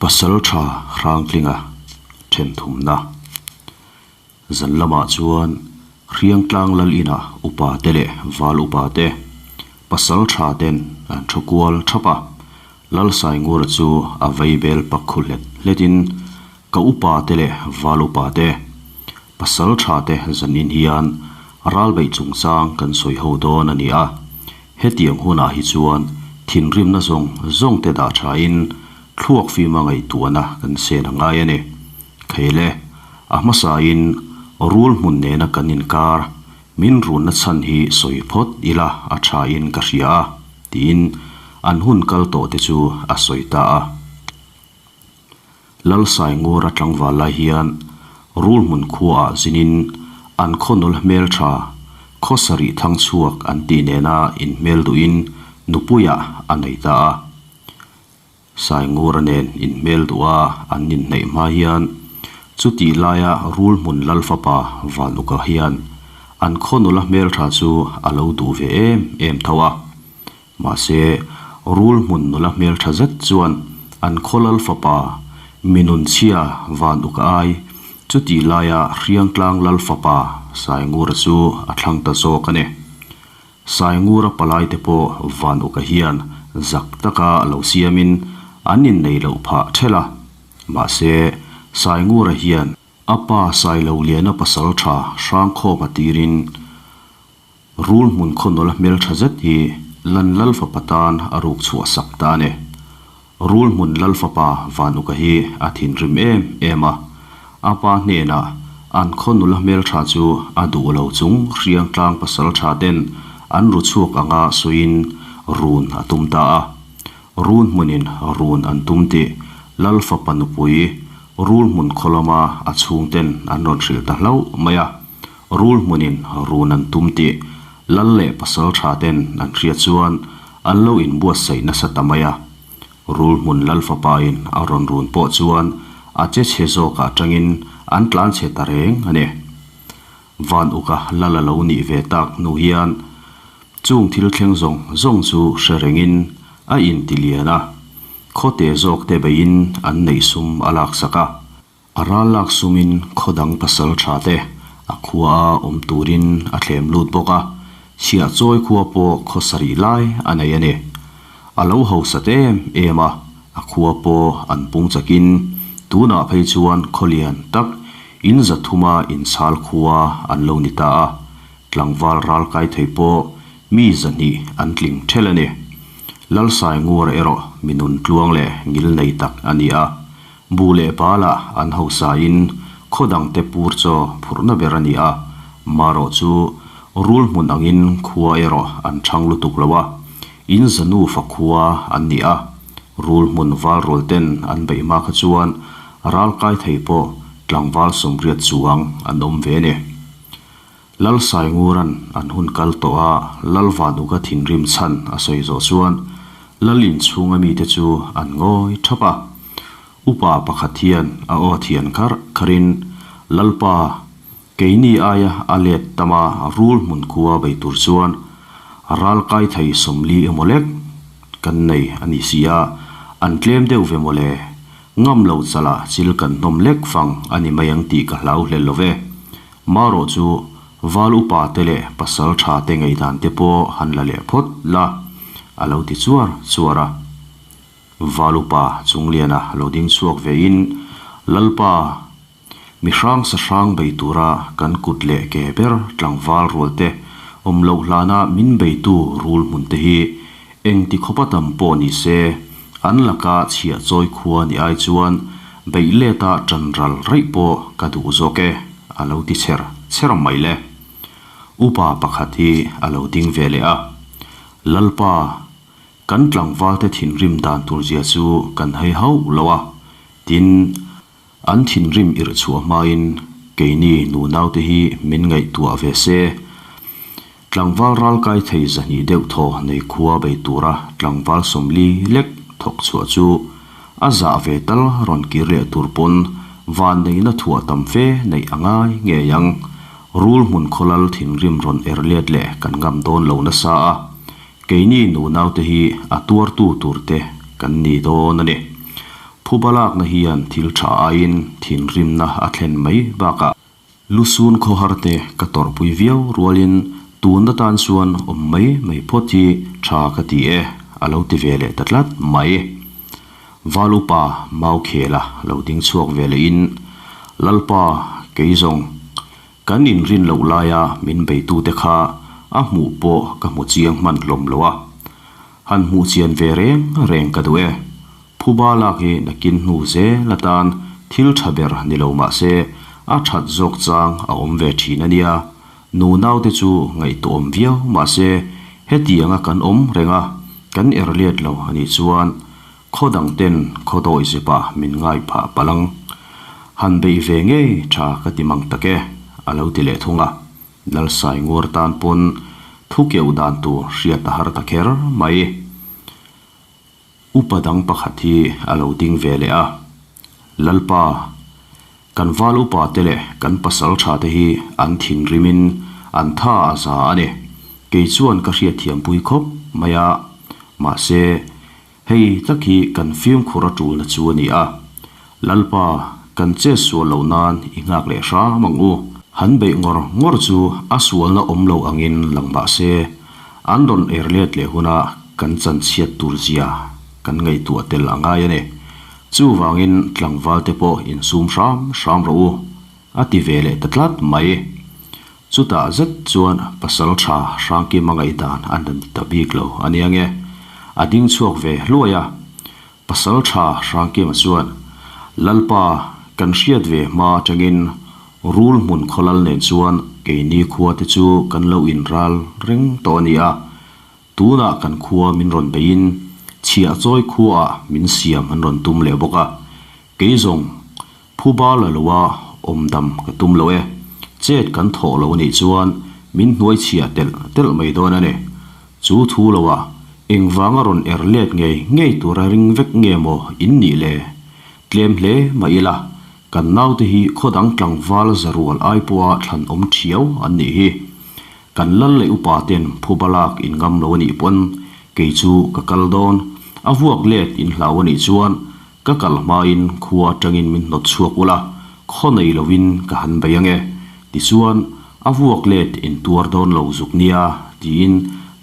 Pasalṭha Hrangtlinga then thumna. Zan lamah chuan Hriangtlang lal inah upa te leh val upa te, pasalṭha ten an thu kual thap a. Lal Saingura chu a vei bel pak khu hlet hletin ka upa te leh val upa te, pasalṭha te zanin hian ralbeih chungchang kan sawi ho dawn a ni a. Hetiang hunah hi chuan thinrimna zawng zawng te dah thain thluak fima ngaihtuahna kan sen a ngai a ni. Kheile, a hmasain rul hmun nena kan inkar min runna chhan hi sawi phawt ila a thain ka hria a, tiin an hun kal tawh te chu a sawi ta a. Lalsaingura tlangval lai hian rul hmun khuaah zinin an khawnul hmel tha khaw sarih thang chhuak an tih nena inhmel duhin nupuiah a nei ta a. Saingura nen inhmel duha an inhneih hma hian chutih laia rul hmun Lalfapa Vanuka hian an khawnula hmel tha chu a lo duh ve em em tho a. Mahse, rul hmun nula hmeltha zet chuan an khaw lal fapa Minunchhia van uk ai, chutih laia Hriangtlang lal fapa Saingura chu a thlang ta zawk a ni. Saingura palaite pawh van uka hian zak taka lo siamin an innei loh phah ṭhelh a. Mahse, Saingura hian a pa Sailoliana pasal ṭha Hrangkhawma tirin, Rul hmun khaw nula hmeltha zet hi Lan Lal fapa tan a ruk chhuah sak ta a ni. Rul hmun Lal fapa Van Uka hi a thinrim em em a, a pa hnenah an khaw nula hmeltha chu a duh lo chung hriang tlang pasal tha ten an ru chhuak anga sawiin run a tum ta a. Run hmunin run an tum tih Lal fapa nupui Rul hmun khaw lama a chhungten an rawn hrilh ta hlauh mai a. Rul hmunin run an tum tih lal leh pasal tha ten an hriat chuan an lo inbuatsaih nasa ta mai a. Rul hmun lal fapain a rawn run pawh chuan a che chhe zawkah atangin an tlan chhe ta reng a ni. Van uka lal a lo nih ve tak hnu hian chung thil thleng zawng zawng chu hre rengin a inti lian a, khawte zawk te beiin an neih sum a laksak a. A ral lak sumin khaw dang pasal tha te a khua a awm turin a thlem lut bawk a, chhiah chawi khua pawh khaw sarih lai a nei a ni. A lo hausat em em a, a khua pawh an pung chakin tunah phei chuan khaw lian tak in zathuma inchhal khua an lo ni ta a, tlangval ral kai thei pawh mi zahnih an tling ṭhelh a ni. Lalsaingura erawh mi nun tluang leh ngil nei tak a ni a, Buh leh balah an hausain khaw dangte pur chaw phurhna ber a ni a, marawh chu rul hmun angin khua erawh an chhang lutuk lo a, in zanu fa khua an ni a, rul hmun val rual ten an beih hma kha chuan ral kai thei pawh tlangval sawmriat chuang an awm ve ni. Lal Saingura'n an hun kal tawh a, Lal Vanuka thinrim chhan a sawi zawh chuan Lal inchhunga mite chu an ngawi thap a. Upa pakhat hian a aw thian kharh kharhin, Lalpa, keini aia a let tama rul hmun khua bei tur chuan ral kai thei 40 emaw lek kan nei a ni si a, an tlem deuh ve mawle. Ngam lo chalah chil kan hnawm lek fang a ni mai ang tih ka hlau hlel lo ve. Marawh chu val upa te leh pasal tha te ngaihdan te pawh han la leh phawt la, a lo ti chuar chuar a. Val upa Chungliana lo ding chhuak ve in, Lalpa, mi hrang sa hrang bei tura kan kut leh ke ber tlangval rual te awm loh hlana min beitu rul hmun te hi eng ti khawpa tam pawh ni se, an laka chhiah chawi khua ni ai chuan beih leta ṭan ral raih pawh ka duh zawk e, a lo ti chher chher mai le. Upa pakhat hi a lo ding ve leh a, Lalpa, kan tlangvalte thinrim dan tur zia chu kan hei hauh lo a, tin, An thinrim irh chhuah hmain keini nunaute hi min ngaihtuah ve se. Tlangval ralkai thei 200 deuh thaw nei khua bei tura tlangval 40 lek thawk chhuah chu a zah ve tal rawn kir leh tur pawn van neihna thuah tam fe neih a ngai ngei ang. Rul hmun khawlal thinrim rawn er let leh kan ngam dawn lo nasa a, keini nunaute hi a tuartu turte kan ni dawn a ni. Phuba lakna hian thil tha aiin thinrimna a thlen mai bakah lusun khawhar te ka tawrhpui viau rualin tun atan chuan awm mai mai phawt hi tha ka ti e a lo ti ve leh ta tlat mai. Val upa Maukhela lo ding chhuak ve lehin, Lalpa, kei zawng Kan inrin loh laia min beitute kha a hmuh pawh ka hmu chiang hman hlawm lo a, han hmuh chian ve reng reng ka duh e. Phuba lak hi nakin hnu zel atan thil tha ber ni lo mah se a that zawk chang a awm ve thin a nia. Nu naute chu ngaihtuahawm viau mah se hetianga kan awm reng a, kan er let lo a nih chuan Khaw dang ten khaw dawi zepah min ngai phah palh ang. Han beih ve ngei tha ka ti mang tak e, a lo ti leh thung a. Lalsai nguar tan pawn thu keuh dan tur hriat a har ta kher mai. Upa dang pakhat hi a lo ding ve leh a. Lalpa, kan val upa te leh kan pasal tha te hi an thinrimin an tha a za a ni. Kei chuan ka hriatthiampui khawp mai a. Mahse, Hei tak hi kan fimkhur a tulna chu a ni a, Lalpa, kan che sual loh nan i nghak leh hram ang u. Han beih ngawr ngawr chu a sualna awm lo angin lang mah se, an rawn er let leh huna kan chanchhiat tur zia kan ngaihtuah tel a ngai a ni. Chuvangin tlangval te pawh insum hram hram rawh u, a ti ve leh ta tlat mai. Chutah zet chuan pasal tha Hrangkima ngaihdan a na ta bik lo a nia nge. A ding chhuak ve hluai a. Pasal tha Hrangkima chuan, Lalpa, kan hriat ve hma atangin rul hmun khawlal nen chuan keini khua te chu kan lo inral reng tawh a ni a. Tunah kan khua min rawn beiin chhiah chawi khuaah min siam an rawn tum leh bawk a. Kei zawng Phuba la lo a, awm dam ka tum lo e. Chet kan thawh lo anih chuan min hnuai chhiah telh telh mai dawn a ni. Chu thu lo a, engvanga rawn er let ngei ngei tura ring vek nge maw in nih le? Tlem hle mah ila, kan naute hi khaw dang tlangval zarual ai pawha thlan awm thiau an nih hi. Kan lal leh upa ten phuba lak in ngam lo anih pawn kei chu ka kal dawn. A vuak let in hlau anih chuan Ka kal hmain khua atangin min hnawt chhuak ula, khaw nei lovin ka han bei ange. Tichuan, a vuak let in tuar dawn lo zuk nia, tiin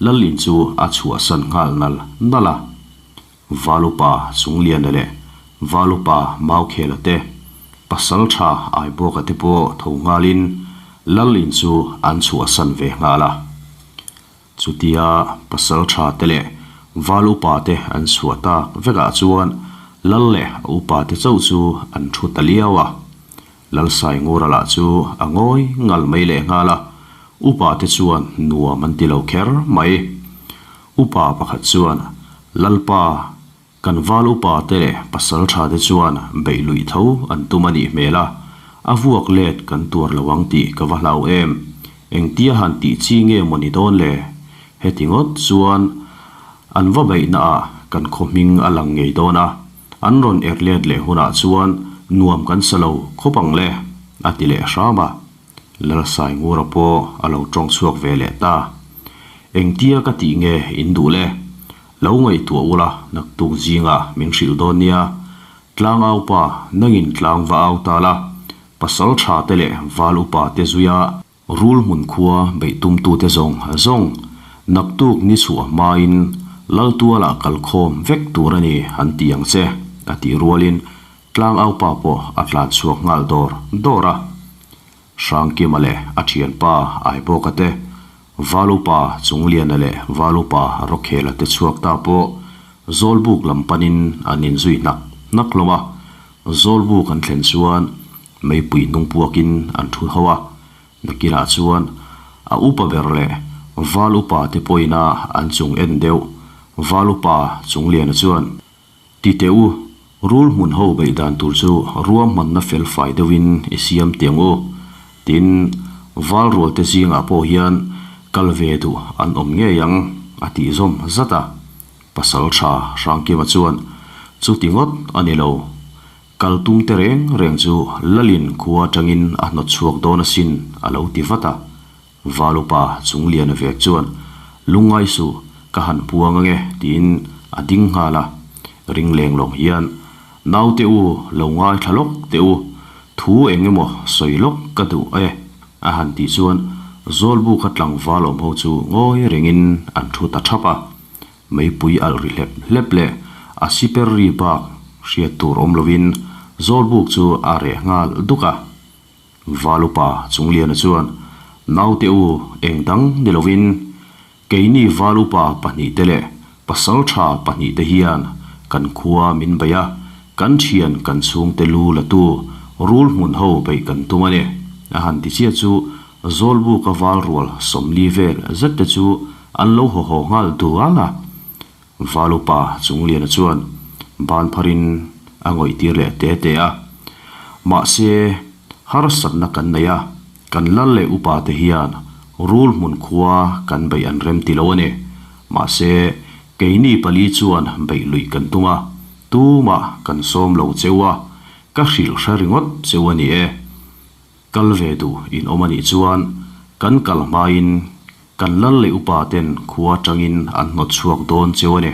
Lalin chu a chhuahsan nghal nal nal a. Valupa Chungliana leh Valupa Maukhela te, Pasaltha Aibawka te pawh tho nghalin Lalin chu an chhuahsan ve nghal a. Chutia pasal tha te leh val upa te an chhuah tak vekah chuan lal leh a upa te chauh chu an thu ta liau a. Lalsai Ngura lah chu a ngawi ngal mai leh nghal a, upa te chuan nuam an ti lo kher mai. Upa pakhat chuan, Lalpa, Kan val upa te leh pasal tha te chuan beih luih tho an tum a nih hmel a, a vuak let kan tuar lo ang tih ka va hlau em. Engtia han tih chi nge maw ni dawn le? Heti ngawt chuan an va beihna ah kan khaw hming a lang ngei dawn a, an rawn er let leh hunah chuan nuam kan sa lo khawp ang le, a ti leh hram a. Lalsai Ngura pawh a lo tawng chhuak ve leh ta. Engtia ka tih nge in duh le? Lo ngaihtuah ula, naktuk zingah min hrilh dawn nia. Tlang au pa, nangin tlang va au ta la, pasal tha te leh val upa te zuia rul hmun khua beih tumtute zawng zawng naktuk ni chhuah hmain Laltualah kalkhawm vek tur a ni an ti ang che, a tih rualin tlang au pa pawh a tlan chhuak nghal dawr dawr a. Hrangkima leh a thianpa Aibawka te, Valupa Chungliana leh Valupa Rokhela te chhuak ta pawh Zawlbuk lam panin an inzui hnak hnak hlawm a. Zawlbuk an thlen chuan meipui hnung puakin an thu ho a, nakinah chuan a upa ber leh Valupa te pawhin a an chung en deuh Valupa Chungliana chuan, Ti teh u, rul hmun ho beih dan tur chu ruahmanna fel fai deuhin i siam tiang u. Tin, val rualte zingah pawh hian kal ve duh an awm ngei ang, a tih zawm zat a. Pasal tha Hrangkima chuan, Chuti ngawt a ni lo. Kal tum te reng reng chu Lalin khua atangin a hnawt chhuak dawn asin, a lo ti vat a. Valupa Chungliana vek chuan, Lungngai suh, ka han puang ange, tiin a ding nghal a. Ring leng lawng hian, Naute u, lo ngaithla lawk teh u, thu eng emaw sawi lawk ka duh e, a han tih chuan Zawlbuka tlangval awm ho chu ngawi rengin an thu ta thap a. Meipui alh ri hlep hlep leh a siper ri bak hriat tur awm lovin Zawlbuk chu a reh nghal duk a. Valupa Chungliana chuan, Naute u, eng dang ni lovin Keini Valupa pahnihte leh Pasaltha pahnihte hian kan khua min bei a, kan thian kan chhungte lu la tu rul hmun ho beih kan tum a ni. A han ti chiah chu Zawlbuka val rual 40 vel zet te chu an lo haw haw nghal dual a. Valupa Chungliana chuan ban pharin a ngawih tir leh te te a. Mahse, harsatna kan nei a, kan lal leh upa te hian rul hmun khua kan beih an rem ti lo a ni. Mahse, keini pali chuan beih luih kan tum a, tumah kan sawm lo cheu a, ka hrilh hre ringawt cheu a ni e. Kal ve duh in awm a nih chuan kan kal hmain kan lal leh upa ten khua atangin an hnawt chhuak dawn cheu a ni.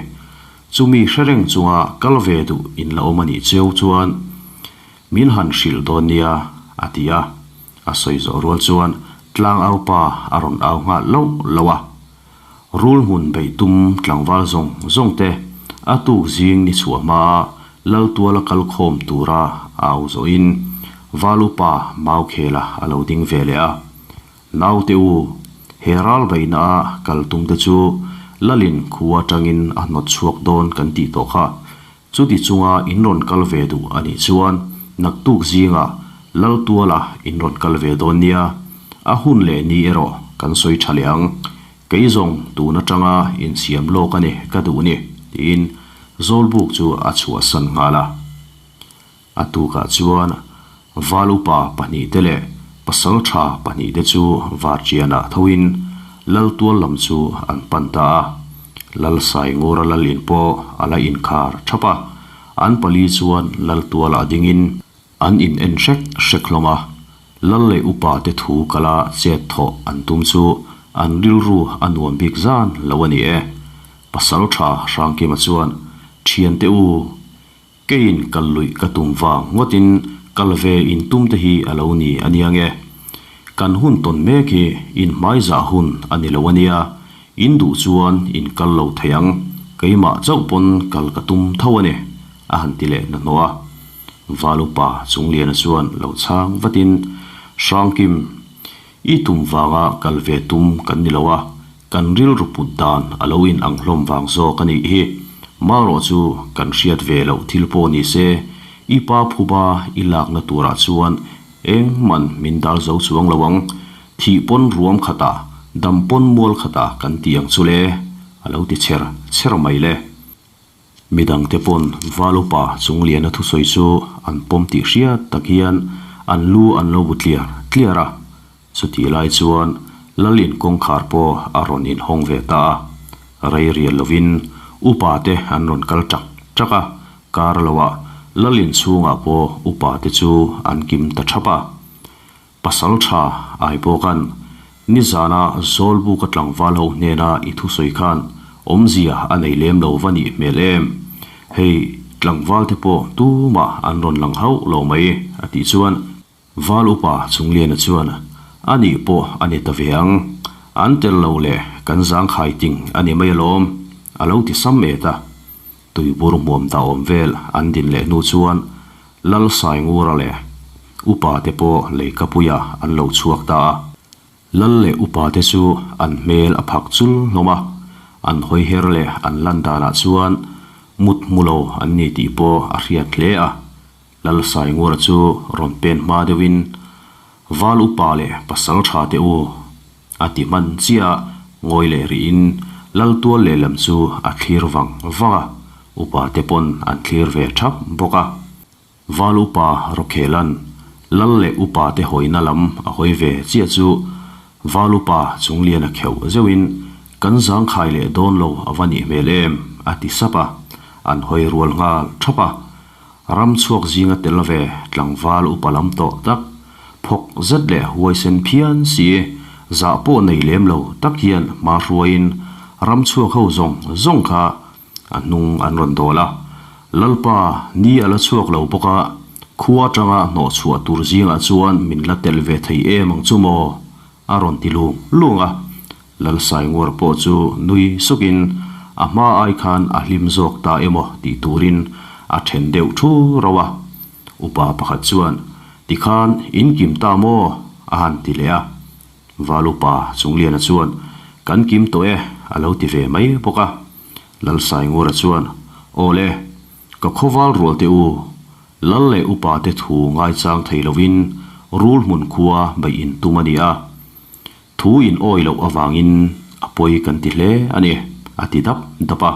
Chumi hre reng chunga kal ve duh in la awm a nih cheu chuan min han hrilh dawn nia, a ti a. A sawi zawh rual chuan tlangau pa a rawn au nghal loh loh a. Rul hmun beih tum tlangval zawng zawng te a tuk zing ni chhuah hmaa Laltuala kal khawm tura au zawhin Val upa Maukhela a lo ding ve leh a. Naute u, he ral beihna a kal tum te chu Lalin khua atangin a hnawt chhuak dawn kan tih tawh kha. Chuti chunga in rawn kal ve duh a nih chuan naktuk zingah Laltuala in rawn kal ve dawn nia, a hun leh ni erawh kan sawi tha leh ang. Kei zawng tun atanga insiam lawk a ni ka duh ni, tiin Zawlbuk chu a chhuahsan nghal a. A tukah chuan Val upa pahnihte leh Pasaltha pahnihte chu Varṭianah thoin Laltual lam chu an pan ta a. Lalsaingura Lalin pawh a la inkhar thap a, an pali chuan Laltualah dingin an in en hrek hrek hlawm a. Lal leh upa te thu kala chet thawh an tum chu an rilru a nuam bik zan lo a ni e. Pasaltha Hrangkima chuan, Thiante u, Keiin kal luih ka tum vang ngawtin kal ve in tum te hi a lo ni a nia nge. Kan hun tawn mek hi in hmaizah hun a ni lo a nia, in duh chuan in kal lo thei ang, keimah chauh pawn kal ka tum tho a ni, a han ti leh hnahnawh a. Val upa Chungliana chuan lo chhang vatin, Hrangkim, i tum vanga kal ve tum kan ni lo a, Kan rilru put dan a lo in ang hlawm vang zawk a nih hi. Marawh chu kan hriat ve loh thil pawh ni se, i pa phuba i lakna turah chuan eng man min dal zo chuang lo ang. Thih pawn ruam khatah, dam pawn mual khatah kan ti ang chu le, a lo ti chher chher mai le. Midangte pawn Val upa Chungliana thusawi chu an pawm tih hriat tak hian an lu an lo bu tliar tliar a. Chutih lai chuan Lalin kawngkhar pawh a rawn inhawng ve ta a, rei rial lovin upa te an rawn kal ṭak ṭak a, kar loah Lalin chhungah pawh upa te chu an kim ta ṭhap a. Pasal ṭha ai bawka'n nizana Zawlbuka tlangval ho hnena i thusawi khan awmzia a nei lem lo va nih hmel em? Hei tlangval te pawh tumah an rawn lang hauh lo mai a tih chuan Val upa Chungliana chuan, A nih pawh a ni ta ve ang. An tel lo leh kan zangkhai ting a ni mai alawm, a lo ti sam et a. Tuibur hmuam ta awm vel an din leh hnu chuan Lal Saingura leh upa te pawh leikapuia an lo chhuak ta a. Lal leh upa te chu an hmel a phak chul hlawm a, an hawi her leh an lan danah chuan mut hmu lo an ni tih pawh a hriat hle a. Lal Saingura chu rawn pen hma deuhin, Val upa leh pasal tha te u, a ti hman chiah a, ngawi leh rihin Lal tual lehlam chu a thlir vang vang a, upa te pawn an thlir ve thap bawk a. Val upa Rawkhelan Lal leh upa te hawina lam a hawi ve chiah chu Val upa Chungliana kheuh zeuhin, Kan zangkhai leh dawn lo a va nih hmel em? a ti sap a, an hawi rual nghal thap a. Ram chhuak zinga tel ve tlangval upa lam tawh tak, phawk zet leh huaisen phian si, zah pawh nei lem lo tak hian hma hruaiin ram chhuak ho zawng zawng kha a hnung an rawn dawl a. Lalpa, ni a la chhuak lo bawk a, khua atanga hnawh chhuah tur zingah chuan min la tel ve thei em ang chu maw? a rawn ti lung lung a. Lalsainguar pawh chu nui sukin a hma ai khan a hlim zawk ta emaw tih turin a then deuh thu rauh a. Upa pakhat chuan, Tikhan in kim ta maw? a han ti leh a. Valupa Chungliana chuan, Kan kim tawh e, a lo ti ve mai bawk a. Lalsaingura chuan, Aw le, ka khawval rual teh u, Lal leh upa te thu ngaichang thei lovin rul hmun khua beih in tum a ni a. Thu in awi loh avangin a pawi kan ti hle a ni, a ti dap dap a.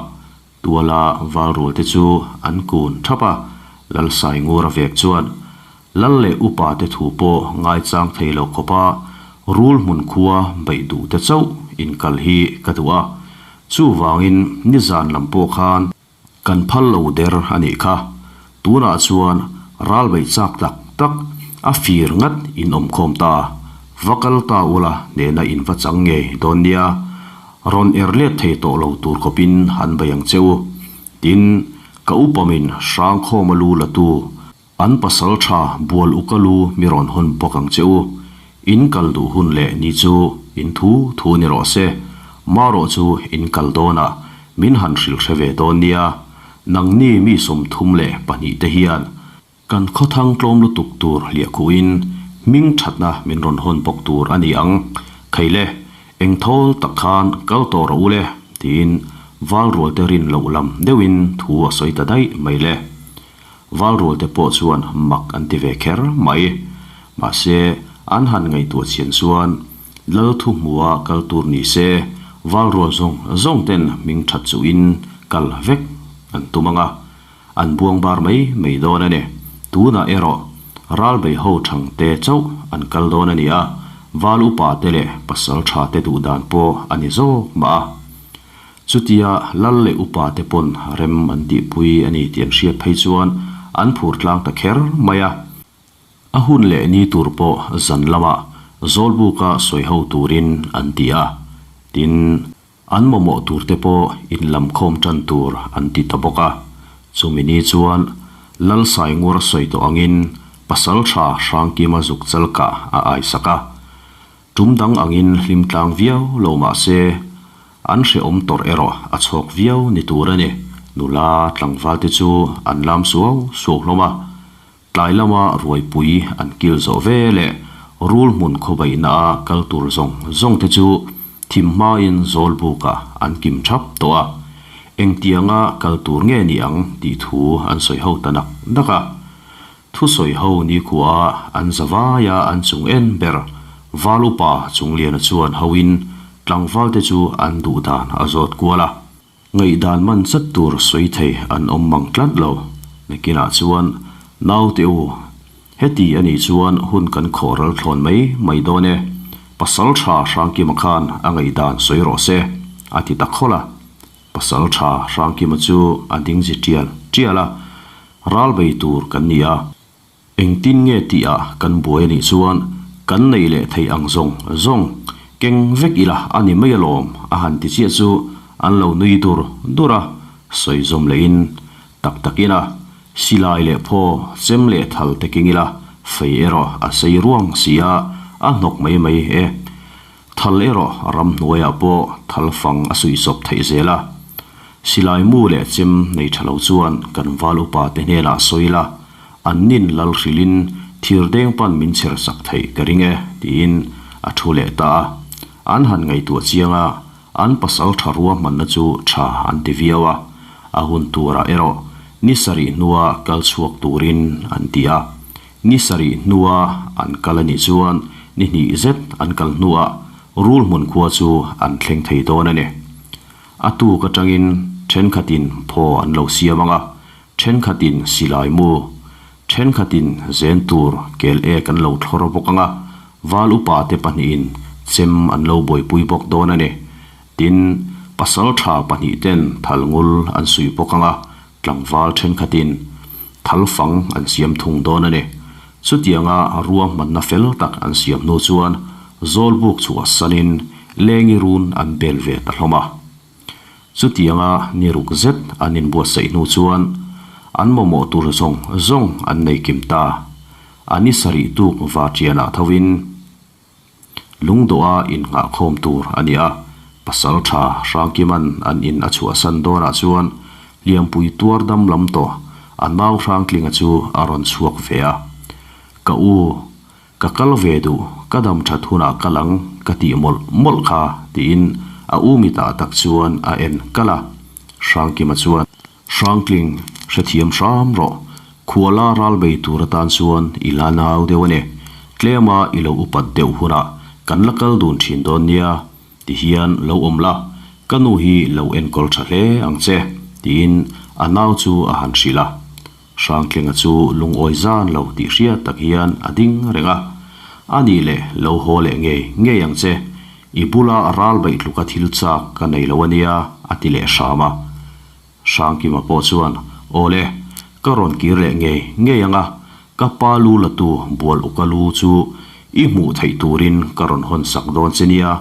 Tuala val rual te chu an kun thap a, Lalsaingura vek chuan Lal leh upa te thu pawh ngaichang thei lo khawpa rul hmun khua beih duh te chauh in kal hi ka duh a, chuvangin nizan lam pawh khan kan phal lo der a nih kha. Tunah chuan ral beih chak tak tak a fir ngat in awm khawm ta, va kal ta ula nena in va chang ngei dawn nia, rawn er let thei tawh lo tur khawpin han bei ang che u. Tin, ka upamin hrangkhawma lu la tu An pasal tha bual uka lu mi rawn hawn bawk ang che u. In kal duh hun leh ni chu in thu thu ni rawh se. Marawh chu in kal dawn a, min han hrilh hre ve dawn nia. Nangni mi 32 te hian kan khawthang tlawm lutuk tur hliahkhuhin hming thatna min rawn hawn bawk tur a ni ang. Kheile, eng thawl tak khan kal tawh rawh u le, tiin Valrualte rin loh lam deuhin thu a sawi ta daih mai le. Valrualte pawh chuan mak an ti ve kher mai. Mahse, an han ngaihtuah chian chuan Lal thu hmua kal tur ni se, Valrual zawng zawng ten hming that chuhin kal vek an tum ang a, an buang bar mai mai dawn a ni. Tunah erawh Ralbei ho thangte chauh an kal dawn a ni a, Val upa te leh pasal tha te duh dan pawh a ni zawk mah a. Chutia lal leh upa te pawn rem an tihpui a ni tih an hriat phei chuan an phur tlang ta kher mai a. A hun leh ni tur pawh zan lamah Zawlbuka sawi ho turin an ti a, tin, an mamawh tur te pawh inlam khawm tan tur an ti ta bawk a. Chumi ni chuan Lal Saingur sawi tawh angin pasal tha Hrangkima zuk chal kah a aisak a. Tum dang angin hlim tlang viau lo mah se, an hrehawm tawrh erawh a chhawk viau ni tur a ni. Nula tlangval te chu an lam suau suau hlawm a, tlai lama ruaipui an kil zawh ve leh rul hmun khawbaihna a kal tur zawng zawng te chu thim hmain Zawlbukah an kim thap tawh a, engtianga kal tur nge ni ang tih thu an sawi ho ta nak nak a. Thusawi ho nikhua an zavai a an chung en ber. Val upa Chungliana chuan hoin tlangval te chu an duh dan a zawt kual a. Ngaihdan man chat tur sawi thei an awm mang tlat lo. Nakinah chuan naute u, heti a nih chuan hun kan khawh ral thlawn mai mai dawn e. Pasal tha Hrangkima khan a ngaihdan sawi rawh se, a ti ta khawlh a. Pasal tha Hrangkima chu a ding zi tial tial a. Ral bei tur kan ni a, engtin nge tih ah kan buai a nih chuan kan neih leh theih ang zawng zawng keng vek ila a ni mai alawm a han ti chiah chu an lo nui dur dur a, sawi zawm lehin tak takin a silai leh phaw chem leh thal te keng ila fei erawh a sei ruang si a, a hnawk mai mai e. Thal erawh ramhnuaiah pawh thal fang a suihsawp theih zel a. Silai mu leh chem nei tha lo chuan kan val upa te hnenah sawi la, an nin lal hrilhin thir deng pan min chher sak theih ka ring e, tiin a thu leh ta a. An han ngaihtuah chiang a, an pasal tha ruahmanna chu tha an ti viau a. A hun turah erawh ni sarih hnua kal chhuak turin an ti a. Ni sarih hnua an kal a nih chuan ni hnih zet an kal hnuah rul hmun khua chu an thleng thei dawn a ni. A tuk atangin thenkhatin phaw an lo siam ang a, thenkhatin silai mu, thenkhatin zen tur kel ek an lo thlawr bawk ang a, val upa te pahnihin chem an lo buaipui bawk dawn a ni. Tin, pasal tha pahnih ten thal ngul an suih bawk ang a, Tlangval thenkhatin thalfang an siam thung dawn a ni. Chutianga ruahmanna fel tak an siam hnu chuan Zawlbuk chhuah sanin Lengi run an bel ve ta hlawm a. Chutianga ni ruk zet an inbuatsaih hnu chuan An mamawh tur zawng zawng an nei kim ta. A ni sarih tuk Varṭianah thovin Lungdawha innghahkhawm tur a ni a, pasal tha Hrangkima'n an in a chhuahsan dawnah chuan Liampui tuar dam lam tawh a nau Hrangtlinga chu a rawn chhuak ve a. Ka u, ka kal ve duh, ka dam that hunah kal ang ka tih mawlh mawlh kha tiin a u mitah tak chuan a en kal a. Hrangkima chuan. Hrangtling, hrethiam hram rawh. Khuala ral bei tur atan chuan i la nau deuh a ni. Tlema i lo upat deuh hunah kan la kal dun thin dawn nia, ti hian lo awm la, ka nu hi lo enkawl tha hle ang che, tiin a nau chu a han hrilh a. Hrangtlinga chu lungawi zan lo tih hriat tak hian a ding reng a. A nih leh lo haw leh ngei ngei ang che, i bula ral beih tluka thil chak ka nei lo a nia, a ti leh hram a. Hrangkima pawh chuan, Aw le, ka rawn kir leh ngei ngei ang a, ka pa lu la tu bual uka lu chu i hmuh theih turin ka rawn hawn sak dawn che nia,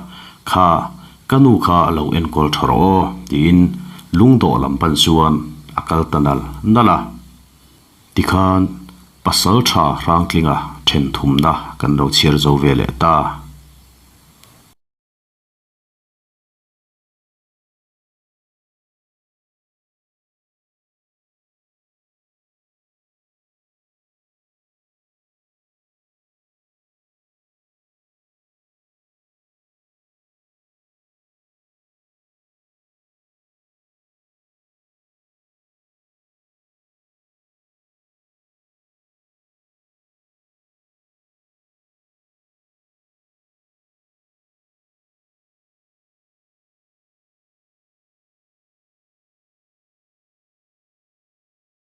kha ka nu kha lo enkawl tha rawh aw, tiin lungdawh lam pan chuan a kal ta nal nal a. Tikhan, Pasaltha Hrangtlinga then thumna kan lo chhiar zo ve leh ta.